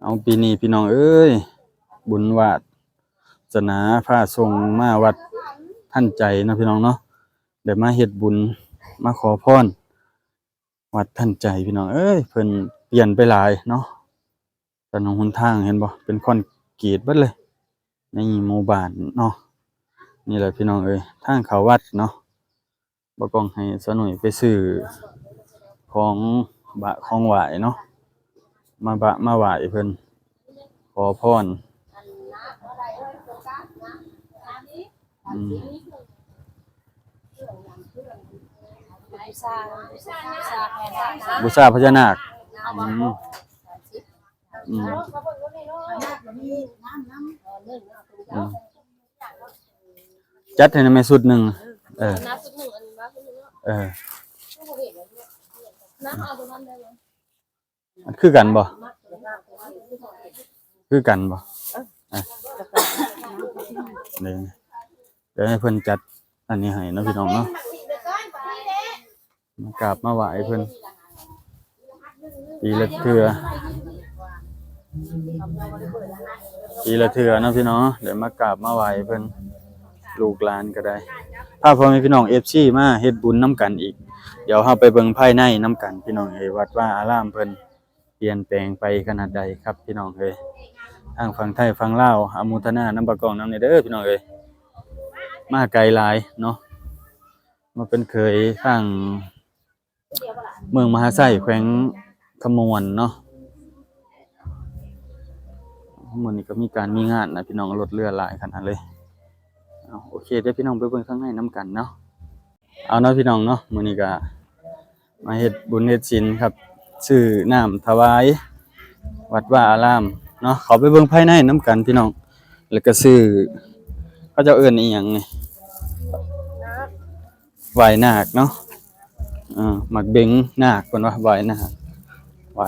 ເອົາ ປີນີ້ພີ່ນ້ອງເອີຍ ບຸນວາດສະໜາພາສົ່ງມາວັດທັນໃຈເນາະພີ່ນ້ອງເນາະ ໄດ້ມາເຮັດບຸນ ມາຂໍພອນວັດທັນໃຈພີ່ນ້ອງເອີຍ ເພິ່ນປ່ຽນໄປຫຼາຍເນາະ ຖະໜົນຫົນທາງເຫັນບໍ່ ເປັນຄອນກຣີດເບິດເລີຍ ໃນໝູ່ບ້ານເນາະ ນີ້ແຫຼະພີ່ນ້ອງເອີຍ ທາງເຂົ້າວັດເນາະ. ບ່າວກ້ອງໃຫ້ສາວໜຸ້ຍໄປຊື້ຂອງບະຂອງໄຫວ້ເນາະ ມາບະມາໄຫວ້ເພິ່ນ ຂໍພອນ ອືມ ບູຊາ ບູຊາພະຍານາກ ອືມ ອືມ ອືມ ຈັດໃຫ້ນຳແມ່ຊຸດໜຶ່ງ ເອີ ເອີ ຄືກັນບໍ່ ຄືກັນບໍ່ ເອີ ດຽວໃຫ້ເພິ່ນຈັດອັນນີ້ໃຫ້ເນາະ ພີ່ນ້ອງເນາະ. ມາກາບມາໄຫວ້ເພິ່ນ ປີລະເທື່ອ ປີລະເທື່ອເນາະພີ່ນ້ອງເນາະ ໄດ້ມາກາບມາໄຫວ້ເພິ່ນ ລູກຫຼານກໍໄດ້ ພາພໍ່ແມ່ພີ່ນ້ອງເອັຟຊີມາເຮັດບຸນນຳກັນອີກ ດຽວເຮົາໄປເບິ່ງພາຍໃນນຳກັນພີ່ນ້ອງເອີຍ ວັດວາອາລາມເພິ່ນປ່ຽນແປງໄປຂະໜາດໃດຄັບພີ່ນ້ອງເອີຍ ທາງຝັ່ງໄທຝັ່ງລາວ ອະໂມທະນານຳບ່າວກ້ອງນຳແດ່ເດີພີ່ນ້ອງເອີຍ ມາໄກຫຼາຍເນາະ. ມາເປັນເຂີຍທາງເມືອງມະຫາໄຊ ແຂວງຄຳມ່ວນເນາະ ມື້ນີ້ກໍມີການມີງານນະພີ່ນ້ອງ ລົດເຮືອຫຼາຍຂະໜາດເລີຍ ເອົາ ໂອເຄ ດຽວພີ່ນ້ອງໄປເບິ່ງທາງໃນນຳກັນເນາະ ເອົາເນາະພີ່ນ້ອງເນາະ ມື້ນີ້ກໍມາເຮັດບຸນເຮັດສິນຄັບ ຊື້ນ້ຳຖວາຍວັດວາອາລາມເນາະ ເຂົ້າໄປເບິ່ງພາຍໃນນຳກັນພີ່ນ້ອງ ແລ້ວກໍຊື້ ເຂົາເຈົ້າເອີ້ນອີ່ຫຍັງນີ້ ຫວ້ານາກເນາະ ເອີ ໝາກເບັງນາກເພິ່ນວ່າ ຫວ້ານາກ ຫວ້າ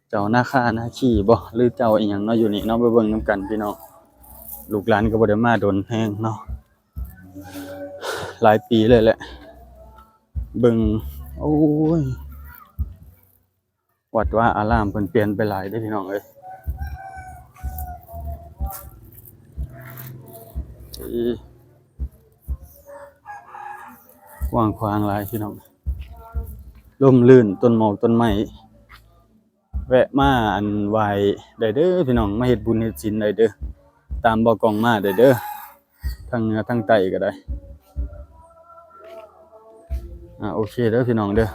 ເຈົ້ານາຄານາຄີບໍ ຫຼືເຈົ້າອີ່ຫຍັງເນາະ ຢູ່ນີ້ເນາະ ໄປເບິ່ງນຳກັນພີ່ນ້ອງ ລູກຫຼານກໍບໍ່ໄດ້ມາດົນແຮງເນາະ ຫຼາຍປີເລີຍແຫຼະ ເບິ່ງ ໂອ້ຍ ວັດວາອາລາມເພິ່ນປ່ຽນໄປຫຼາຍເດ້ພີ່ນ້ອງເອີຍ ກວ້າງຂວາງຫຼາຍພີ່ນ້ອງ ຮົ່ມລື່ນ ຕົ້ນໝອກຕົ້ນໄມ້ ແວະມາອັນໄຫວ້ໄດ້ເດີພີ່ນ້ອງ ມາເຮັດບຸນເຮັດສິນໄດ້ເດີ ຕາມບ່າວກ້ອງມາໄດ້ເດີ ທາງເໜືອທາງໃຕ້ກໍໄດ້ ອາ ໂອເຄເດີພີ່ນ້ອງເດີ ດ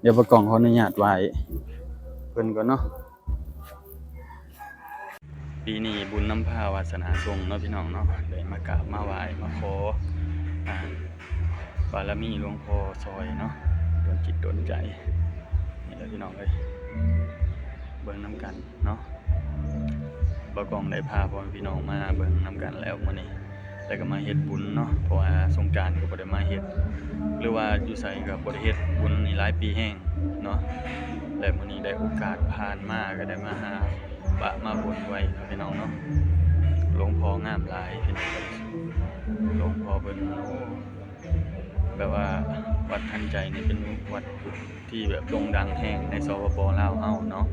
ຽວບ່າວກ້ອງຂໍອະນຸຍາດໄຫວ້ເພິ່ນກ່ອນເນາະ ປີນີ້ບຸນນຳພາວາສະໜາສົ່ງເນາະພີ່ນ້ອງເນາະ ໄດ້ມາກາບມາໄຫວ້ມາຂໍ ອາ ບາລະມີຫຼວງພໍ່ຊ່ອຍເນາະ ດົນຈິດດົນໃຈ ນີ້ແຫຼະພີ່ນ້ອງເອີຍ ເບິ່ງນຳກັນເນາະ ບ່າວກ້ອງໄດ້ພາພໍ່ແມ່ພີ່ນ້ອງມາເບິ່ງນຳກັນແລ້ວມື້ນີ້ ແລ້ວກໍມາເຮັດບຸນເນາະ ເພາະວ່າສົງການກໍບໍ່ໄດ້ມາເຮັດ ຫຼືວ່າຢູ່ໃສກໍບໍ່ໄດ້ເຮັດບຸນນີ້ຫຼາຍປີແຮງເນາະ ແລະມື້ນີ້ໄດ້ໂອກາດຜ່ານມາກໍໄດ້ມາຫາ ປະມາບົນໄວ້ເນາະພີ່ນ້ອງເນາະ ຫຼວງພໍ່ງາມຫຼາຍພີ່ນ້ອງ ຫຼວງພໍ່ເພິ່ນ ໂອ້ ແບບວ່າວັດທັນໃຈນີ້ເປັນວັດທີ່ແບບໂດ່ງດັງແຮງໃນ ສປປ ລາວເຮົາເນາະ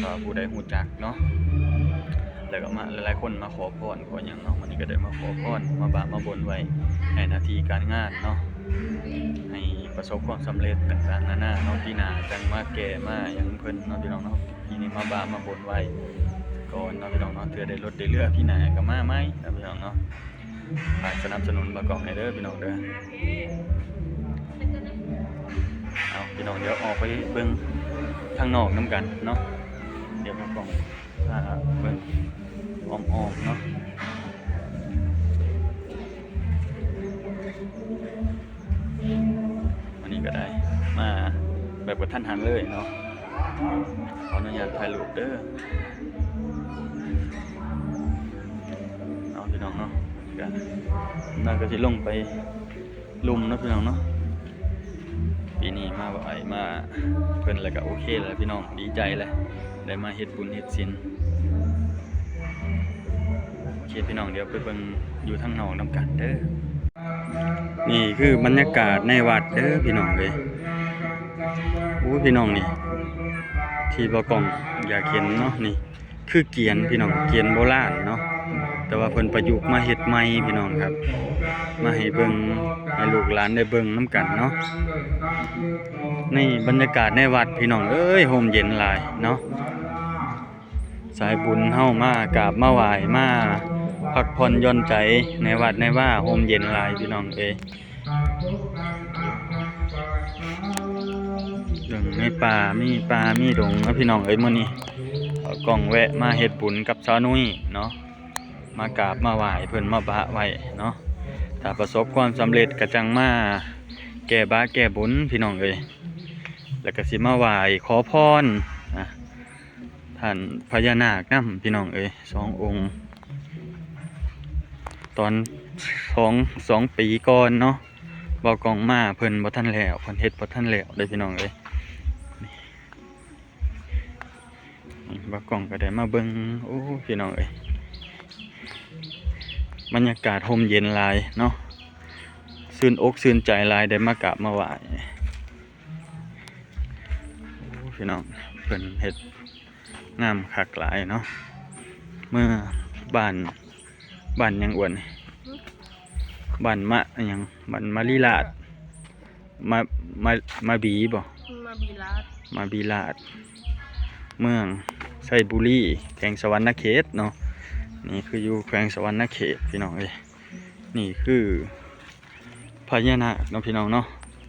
ຖ້າຜູ້ໃດຮູ້ຈັກເນາະ ແລ້ວກໍມາ ຫຼາຍໆຄົນມາຂໍພອນຂໍຫຍັງເນາະ ມື້ນີ້ກໍໄດ້ມາຂໍພອນ ມາບະມາບົນໄວ້ ໃຫ້ໜ້າທີ່ການງານເນາະ ໃຫ້ປະສົບຄວາມສຳເລັດຕ່າງໆນານາເນາະ ປີໜ້າຈັ່ງມາແກ່ມາຫຍັງເພິ່ນເນາະ ພີ່ນ້ອງເນາະ ປີນີ້ມາບະມາບົນໄວ້ກ່ອນເນາະ ພີ່ນ້ອງເນາະ ເທື່ອໄດ້ລົດໄດ້ເຮືອ ປີໜ້າກໍມາໃໝ່ເນາະ ພີ່ນ້ອງເນາະ ຝາກສະໜັບສະໜູນບ່າວກ້ອງແດ່ເດີພີ່ນ້ອງເດີ ເອົາ ພີ່ນ້ອງ ດຽວອອກໄປເບິ່ງທາງນອກນຳກັນເນາະ ດຽວບ່າວກ້ອງພາເບິ່ງອ້ອມໆເນາະ ອັນນີ້ກໍໄດ້ມາແບບກະທັນຫັນເລີຍເນາະ ຂໍອະນຸຍາດຖ່າຍຮູບເດີ ເອົາ ພີ່ນ້ອງເນາະ ກະ ນາງກໍຊິລົງໄປລຸ່ມເນາະ ພີ່ນ້ອງເນາະ ປີນີ້ມາໄຫວ້ມາເພິ່ນແລ້ວກໍໂອເຄແລ້ວ ພີ່ນ້ອງ ດີໃຈແລ້ວ ໄດ້ມາເຮັດບຸນເຮັດສິນ ໂອເຄ ພີ່ນ້ອງ ດຽວໄປເບິ່ງຢູ່ທາງນອກນຳກັນເດີ ນີ້ຄືບັນຍາກາດໃນວັດເດີພີ່ນ້ອງເອີຍ ໂອ້ຍ ພີ່ນ້ອງ ນີ້ ທີ່ບ່າວກ້ອງຢາກເຫັນເນາະ ນີ້ຄືກຽນພີ່ນ້ອງ ກຽນໂບລານເນາະ ແຕ່ວ່າເພິ່ນປະຍຸກມາເຮັດໃໝ່ພີ່ນ້ອງຄັບ ມາໃຫ້ເບິ່ງ ໃຫ້ລູກຫຼານໄດ້ເບິ່ງນຳກັນເນາະ. ນີ້ບັນຍາກາດໃນວັດພີ່ນ້ອງເອີຍ ຮົ່ມເຢັນຫຼາຍເນາະ ສາຍບຸນເຮົາມາກາບມາໄຫວ້ ມາພັກຜ່ອນຢ່ອນໃຈໃນວັດໃນວາ ຮົ່ມເຢັນຫຼາຍພີ່ນ້ອງເອີຍ. ເບິ່ງໃນປ່າ ມີປ່າມີດົງເນາະພີ່ນ້ອງເອີຍ. ມື້ນີ້ບ່າວກ້ອງແວະມາເຮັດບຸນກັບສາວນຸ້ຍເນາະ ມາກາບມາໄຫວ້ເພິ່ນ ມາປະໄວ້ເນາະ ຖ້າປະສົບຄວາມສຳເລັດກະຈັ່ງມາແກ້ບາແກ້ບຸນພີ່ນ້ອງເອີຍ ແລ້ວກະຊິມາໄຫວ້ຂໍພອນ ອາ ທ່ານພະຍານາກນຳພີ່ນ້ອງເອີຍ ສອງອົງ ຕອນສອງ ສອງປີກ່ອນເນາະ ບ່າວກ້ອງມາເພິ່ນບໍ່ທັນແລ້ວ ເພິ່ນເຮັດບໍ່ທັນແລ້ວເດີພີ່ນ້ອງເອີຍ. ນີ້ບ່າວກ້ອງກະໄດ້ມາເບິ່ງ ໂອ້ ພີ່ນ້ອງເອີຍ ບັນຍາກາດຮົ່ມເຢັນຫຼາຍເນາະ ຊື່ນອົກຊື່ນໃຈຫຼາຍ ໄດ້ມາກາບມາໄຫວ້. ໂອ້ ພີ່ນ້ອງ ເພິ່ນເຮັດງາມຄັກຫຼາຍເນາະ ເມືອບ້ານ ບ້ານຫຍັງອ້ວນ ບ້ານມະຫຍັງ ບ້ານມະລີລາດ ມະ ມະ ມະບີບໍ່ ມະບີລາດ ມະບີລາດ ເມືອງໄຊບູລີ ແຂວງສະຫວັນນະເຂດເນາະ. ນີ້ຄືຢູ່ແຂວງສະຫວັນນະເຂດພີ່ນ້ອງເອີຍ. ນີ້ຄືພະຍານາກເນາະພີ່ນ້ອງເນາະ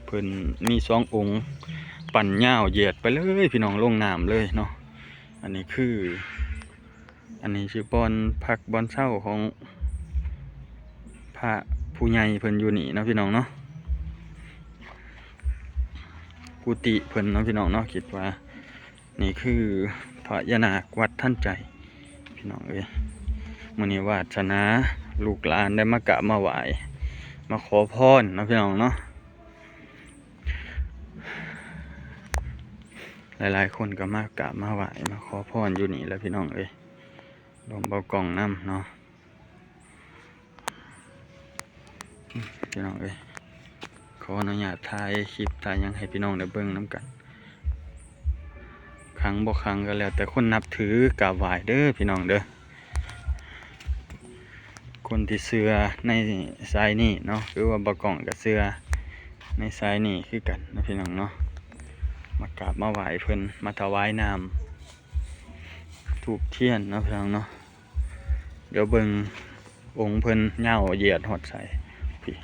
ເພິ່ນມີສອງອົງ ປັ້ນຍາວຢຽດໄປເລີຍພີ່ນ້ອງ ລົງນ້ຳເລີຍເນາະ. ອັນນີ້ຄື ອັນນີ້ຄືບ່ອນພັກບ່ອນເຊົາຂອງພະຜູ້ໃຫຍ່ເພິ່ນຢູ່ນີ້ເນາະພີ່ນ້ອງເນາະ ກຸຕິເພິ່ນເນາະພີ່ນ້ອງເນາະ. ຄິດວ່ານີ້ຄືພະຍານາກວັດທັນໃຈພີ່ນ້ອງເອີຍ. ມື້ນີ້ວາດສະໜາລູກຫຼານໄດ້ມາກາບມາໄຫວ້ ມາຂໍພອນເນາະພີ່ນ້ອງເນາະ. ຫຼາຍໆຄົນກະມາກາບມາໄຫວ້ ມາຂໍພອນຢູ່ນີ້ແຫຼະພີ່ນ້ອງເອີຍ ລວມບ່າວກ້ອງນຳເນາະ. ພີ່ນ້ອງເອີຍ ຂໍອະນຸຍາດຖ່າຍຄລິບຖ່າຍຫຍັງໃຫ້ພີ່ນ້ອງໄດ້ເບິ່ງນຳກັນ. ຄັງບໍ່ຄັງກະແລ້ວແຕ່ຄົນນັບຖືກາບໄຫວ້ເດີພີ່ນ້ອງເດີ. ຄົນທີ່ເຊື່ອໃນສາຍນີ້ເນາະ ຄືວ່າບ່າວກ້ອງກະເຊື່ອໃນສາຍນີ້ຄືກັນເນາະພີ່ນ້ອງເນາະ. ມາກາບມາໄຫວ້ເພິ່ນ ມາຖວາຍນ້ຳ ທູບທຽນເນາະພີ່ນ້ອງເນາະ. ດຽວເບິ່ງອົງເພິ່ນຍາວຢຽດຮອດໃສ ພີ້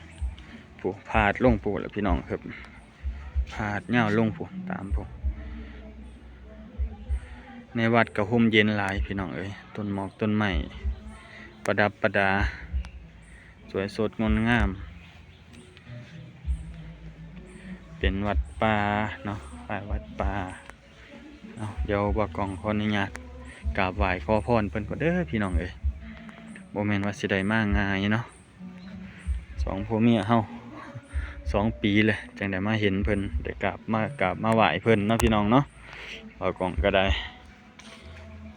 ຜູ້ພາດລົງຜູ້ລະພີ່ນ້ອງ ເອີບ ພາດຍາວລົງຜູ້ ຕາມຜູ້. ໃນວັດກະຮົ່ມເຢັນຫຼາຍພີ່ນ້ອງເອີຍ ຕົ້ນໝອກຕົ້ນໄມ້ປະດັບປະດາ ສວຍສົດງົດງາມ ເປັນວັດປ່າເນາະ ຄ້າຍວັດປ່າ. ເອົາ ດຽວບ່າວກ້ອງຂໍອະນຸຍາດກາບໄຫວ້ຂໍພອນເພິ່ນກ່ອນເດີພີ່ນ້ອງເອີຍ. ບໍ່ແມ່ນວ່າຊິໄດ້ມາງ່າຍເນາະ ສອງຜົວເມຍເຮົາ ສອງປີແລ້ວຈັ່ງໄດ້ມາເຫັນເພິ່ນ ໄດ້ກາບ ມາກາບມາໄຫວ້ເພິ່ນເນາະພີ່ນ້ອງເນາະ. ບ່າວກ້ອງກະໄດ້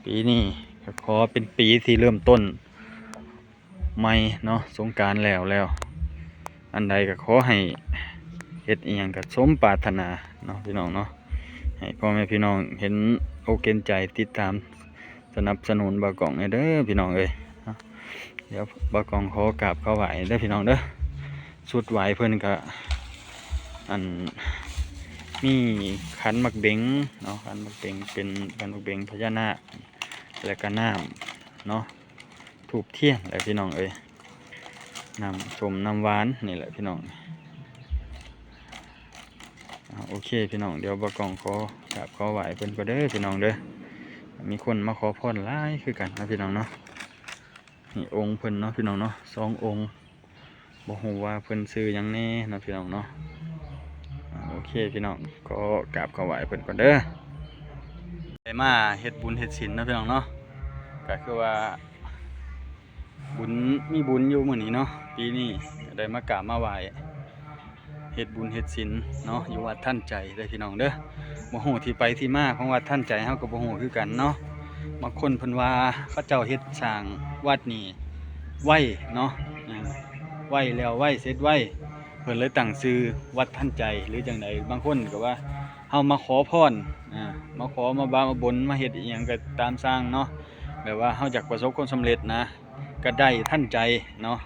ປີນີ້ກະຂໍເປັນປີທີ່ເລີ່ມຕົ້ນ ໃໝ່ເນາະ ສົງການແລ້ວແລ້ວ ອັນໃດກະຂໍໃຫ້ເຮັດອີ່ຫຍັງກະສົມປາດຖະໜາເນາະພີ່ນ້ອງເນາະ. ໃຫ້ພໍ່ແມ່ພີ່ນ້ອງເຫັນອົກເຫັນໃຈ ຕິດຕາມສະໜັບສະໜູນບ່າວກ້ອງແດ່ເດີພີ່ນ້ອງເອີຍ. ດຽວບ່າວກ້ອງຂໍກາບຂໍໄຫວ້ເດີພີ່ນ້ອງເດີ. ຊຸດໄຫວ້ເພິ່ນກະ ອັນ ມີຂັນໝາກເບັງເນາະ ຂັນໝາກເບັງ ເປັນຂັນໝາກເບັງພະຍານາກ ແລະກະນ້ຳເນາະ ທູບທຽນແຫຼະພີ່ນ້ອງເອີຍ ນ້ຳສົ້ມນ້ຳຫວານນີ້ແຫຼະພີ່ນ້ອງ. ເອົາ ໂອເຄພີ່ນ້ອງ ດຽວບ່າວກ້ອງຂໍກາບຂໍໄຫວ້ເພິ່ນກ່ອນເດີພີ່ນ້ອງເດີ. ມີຄົນມາຂໍພອນຫຼາຍຄືກັນເນາະພີ່ນ້ອງເນາະ. ນີ້ອົງເພິ່ນເນາະພີ່ນ້ອງເນາະ ສອງອົງ ບໍ່ຮູ້ວ່າເພິ່ນຊື່ຫຍັງແດ່ເນາະພີ່ນ້ອງເນາະ. ເອົາ ໂອເຄພີ່ນ້ອງ ຂໍກາບຂໍໄຫວ້ເພິ່ນກ່ອນເດີ. ໄດ້ມາເຮັດບຸນເຮັດສິນເນາະພີ່ນ້ອງເນາະ ກະຄືວ່າບຸນ ມີບຸນຢູ່ມື້ນີ້ເນາະ ປີນີ້ກະໄດ້ມາກາບມາໄຫວ້ ເຮັດບຸນເຮັດສິນເນາະ ຢູ່ວັດທັນໃຈເດີພີ່ນ້ອງເດີ. ບໍ່ຮູ້ທີ່ໄປທີ່ມາຂອງວັດທັນໃຈ ເຮົາກະບໍ່ຮູ້ຄືກັນເນາະ. ບາງຄົນເພິ່ນວ່າເຂົາເຈົ້າເຮັດສ້າງວັດນີ້ໄວເນາະ ອາ ໄວແລ້ວໄວ ເສັດໄວ ເພິ່ນເລີຍຕັ້ງຊື່ວັດທັນໃຈ ຫຼືຈັ່ງໃດ. ບາງຄົນກະວ່າ ເຮົາມາຂໍພອນ ອ່າ ມາຂໍ ມາບາ ມາບົນ ມາເຮັດອີ່ຫຍັງກໍຕາມຊ່າງເນາະ ແບບວ່າເຮົາຢາກປະສົບຄວາມສຳເລັດນະ ກໍໄດ້ທັນໃຈເນາະ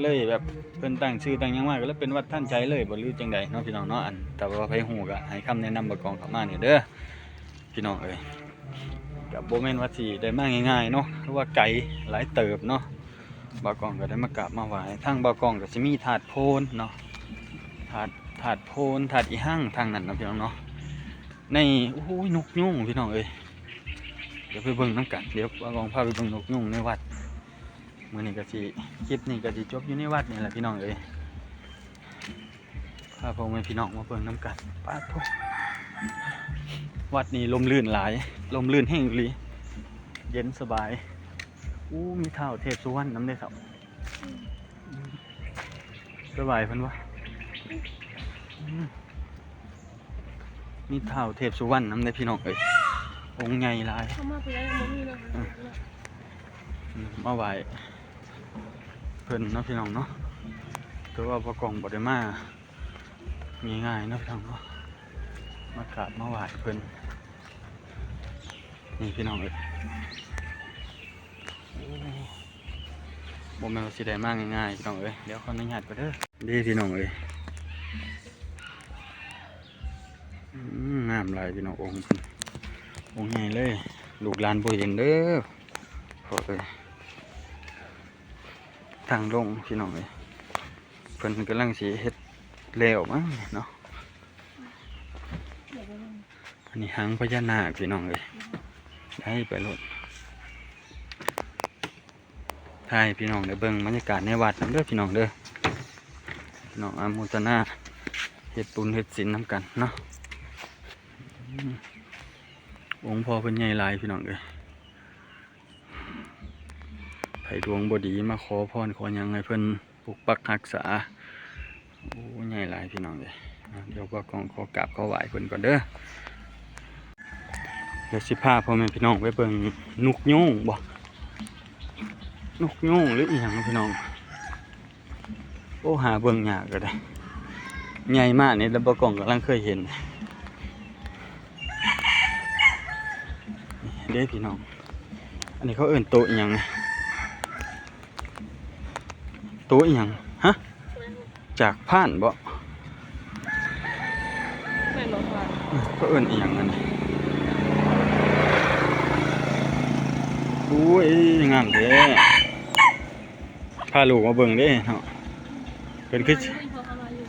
ເລີຍແບບເພິ່ນຕັ້ງຊື່ຕັ້ງຫຍັງມາ ກໍເລີຍເປັນວັດທັນໃຈເລີຍບໍ ຫຼືຈັ່ງໃດເນາະ ພີ່ນ້ອງເນາະ. ອັນ ຖ້າວ່າໃຜຮູ້ກໍໃຫ້ຄຳແນະນຳບ່າວກອງເຂົ້າມາແດ່ເດີ ພີ່ນ້ອງເອີຍ. ກໍບໍ່ແມ່ນວ່າຊິໄດ້ມາງ່າຍໆເນາະ ຄືວ່າໄກຫຼາຍເຕີບເນາະ. ບ່າວກອງກໍໄດ້ມາກາບມາໄຫວ້ ທາງບ່າວກອງກໍຊິມີທາດໂພນເນາະ ທາດ ທາດໂພນ ທາດອີ່ຫຍັງທາງນັ້ນເນາະ ພີ່ນ້ອງເນາະ. ໃນ ໂອ້ຍ ນົກຍູງ ພີ່ນ້ອງເອີຍ ດຽວໄປເບິ່ງນຳກັນ ດຽວບ່າວກອງພາໄປເບິ່ງນົກຍູງໃນວັດ. ມື້ນີ້ກໍຊິ ຄລິບນີ້ກໍຊິຈົບຢູ່ໃນວັດນີ້ແຫຼະ ພີ່ນ້ອງເອີຍ. ພາພໍ່ແມ່ພີ່ນ້ອງມາເບິ່ງນຳກັນ ປາດໂທ້ ວັດນີ້ຮົ່ມລື່ນຫຼາຍ ຮົ່ມລື່ນແຮງອີ່ຫຼີ ເຢັນສະບາຍ. ໂອ້ ມີທ້າວເທບສຸວັນນຳເດ້ເຖົ້າ ອືມ ໄປໄຫວ້ເພິ່ນວະ ອືມ ມີທ້າວເທບສຸວັນນຳເດ້ ພີ່ນ້ອງເອີຍ ອົງໃຫຍ່ຫຼາຍ ເຂົ້າມາໄປໄດ້ບໍ່ມີເນາະ ເອີ ມາໄຫວ້ເພິ່ນເນາະ ພີ່ນ້ອງເນາະ. ແຕ່ວ່າບ່າວກອງບໍ່ໄດ້ມາງ່າຍໆເນາະ ພີ່ນ້ອງເນາະ ມາກາບມາໄຫວ້ເພິ່ນ ນີ້ ພີ່ນ້ອງເອີຍ. ໂອ້ ບໍ່ແມ່ນວ່າຊິໄດ້ມາງ່າຍໆ ພີ່ນ້ອງເອີຍ. ດຽວຂໍອະນຸຍາດກ່ອນເດີ ເດ້ ພີ່ນ້ອງເອີຍ. ອືມ ງາມຫຼາຍ ພີ່ນ້ອງ ອົງເພິ່ນ ອົງໃຫຍ່ເລີຍ ລູກຫຼານບໍ່ເຫັນເດີ ພໍ່ເອີຍ. ທາງລົງ ພີ່ນ້ອງເອີຍ ເພິ່ນກຳລັງຊິເຮັດແລ້ວມັ້ງເນາະ. ອັນນີ້ຫາງພະຍານາກ ພີ່ນ້ອງເອີຍ ໄດ້ໄປໂລດ. ຖ່າຍໃຫ້ພີ່ນ້ອງໄດ້ເບິ່ງບັນຍາກາດໃນວັດນຳເດີ ພີ່ນ້ອງເດີ. ພີ່ນ້ອງອະໂມທະນາເຮັດບຸນເຮັດສິນນຳກັນເນາະ. ອືມ ອົງພໍ່ເພິ່ນໃຫຍ່ຫຼາຍ ພີ່ນ້ອງເອີຍ. ໃຜດວງບໍ່ດີມາຂໍພອນຂໍຫຍັງໃຫ້ເພິ່ນ ປົກປັກຮັກສາ. ໂອ້ ໃຫຍ່ຫຼາຍ ພີ່ນ້ອງເອີຍ. ດຽວບ່າວກອງຂໍກາບຂໍໄຫວ້ເພິ່ນກ່ອນເດີ. ດຽວຊິພາພໍ່ແມ່ພີ່ນ້ອງໄປເບິ່ງນົກຍູງບໍ ນົກຍູງ ຫຼືອີ່ຫຍັງ ພີ່ນ້ອງ. ໂອ້ ຫາເບິ່ງຍາກກໍໄດ້ ໃຫຍ່ມານີ້ແລ້ວ ບ່າວກອງກຳລັງເຄີຍເຫັນເດ້ ພີ່ນ້ອງ. ອັນນີ້ເຂົາເອີ້ນໂຕະອີ່ຫຍັງນີ້? ໂຕະອີ່ຫຍັງ? ຮະ? ຈາກພານບໍ? ແມ່ນບໍ່ພານ? ເຂົາເອີ້ນອີ່ຫຍັງອັນນີ້? ໂອ້ຍ ງາມແທ້. ພາລູກມາເບິ່ງເດ້ເນາະ. ເພິ່ນຄື ພາມາຢູ່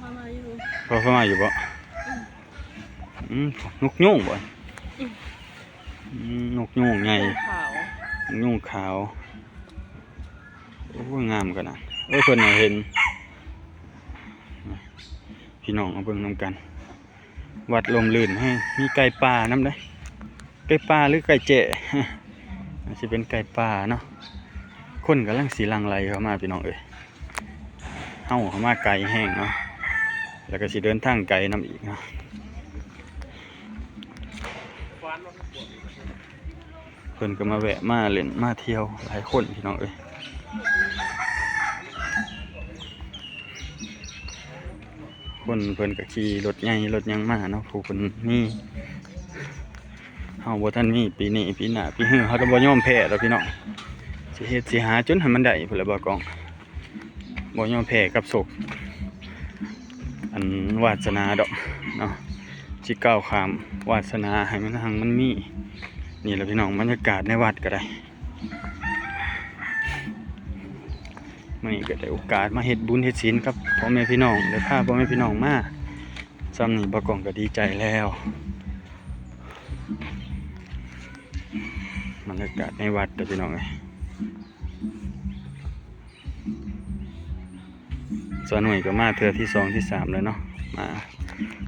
ພາມາຢູ່ ຮະ? ພາມາຢູ່ ພາມາຢູ່ບໍ? ອືມ ອືມ ນົກຍູງບໍ? ອືມ ອືມ ນົກຍູງໃຫຍ່ ຍູງຂາວ ຍົງຂາວ. ໂອ້ຍ ງາມຂະໜາດ. ເອີ ເພິ່ນໃຫ້ເຫັນ ພີ່ນ້ອງມາເບິ່ງນຳກັນ. ວັດຮົ່ມລື່ນແຮງ ມີໄກ່ປ່ານຳເດ້. ໄກ່ປ່າ ຫຼື ໄກ່ແຈ້? ອາດຊິເປັນໄກ່ປ່າເນາະ. ຄົນກຳລັງຊິຫຼັ່ງໄຫຼເຂົ້າມາ ພີ່ນ້ອງເອີຍ. ເຮົາເຂົ້າມາໄກແຮງເນາະ ແລ້ວກໍຊິເດີນທາງໄກນຳອີກເນາະ. ເພິ່ນກໍມາແວະມາຫຼິ້ນມາທ່ຽວຫຼາຍຄົນ ພີ່ນ້ອງເອີຍ. ຄົນເພິ່ນກໍຂີ່ລົດໃຫຍ່ລົດຫຍັງມາເນາະ ຜູ້ເພິ່ນມີ. ເຮົາບໍ່ທັນມີ ປີນີ້ປີໜ້າປີຮື ເຮົາກໍບໍ່ຍອມແພ້ດອກ ພີ່ນ້ອງ. ຊິເຮັດຊິຫາຈົນໃຫ້ມັນໄດ້ພຸ້ນແຫຼະ ບ່າວກອງ. ບໍ່ຍອມແພ້ກັບໂຊກ ອັນ ວາດສະໜາດອກເນາະ ຊິກ້າວຂ້າມວາດສະໜາໃຫ້ມັນຮັ່ງມັນມີ. ນີ້ແຫຼະ ພີ່ນ້ອງ ບັນຍາກາດໃນວັດກໍໄດ້. ມື້ນີ້ກໍໄດ້ໂອກາດມາເຮັດບຸນເຮັດສິນກັບພໍ່ແມ່ພີ່ນ້ອງ ໄດ້ພາພໍ່ແມ່ພີ່ນ້ອງມາ ສ່ຳນີ້ບ່າວກອງກໍດີໃຈແລ້ວ. ບັນຍາກາດໃນວັດເດີ ພີ່ນ້ອງເອີຍ. ສາວໜ່ວຍກໍມາເທື່ອທີສອງທີສາມແລ້ວເນາະ ມາ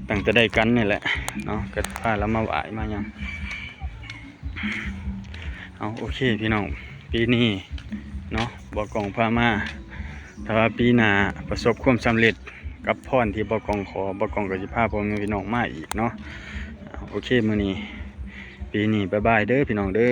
ຕັ້ງແຕ່ໄດ້ກັນນີ້ແຫຼະເນາະ ກໍພາລາວມາໄຫວ້ມາຫຍັງ. ເອົາ ໂອເຄ ພີ່ນ້ອງ ປີນີ້ເນາະ ບ່າວກອງພາມາ. ຖ້າວ່າປີໜ້າປະສົບຄວາມສຳເລັດກັບພອນທີ່ບ່າວກອງຂໍ ບ່າວກອງກໍຊິພາພໍ່ແມ່ພີ່ນ້ອງມາອີກເນາະ. ເອົາ ໂອເຄ ມື້ນີ້ ປີນີ້ ບາຍບາຍເດີ ພີ່ນ້ອງເດີ.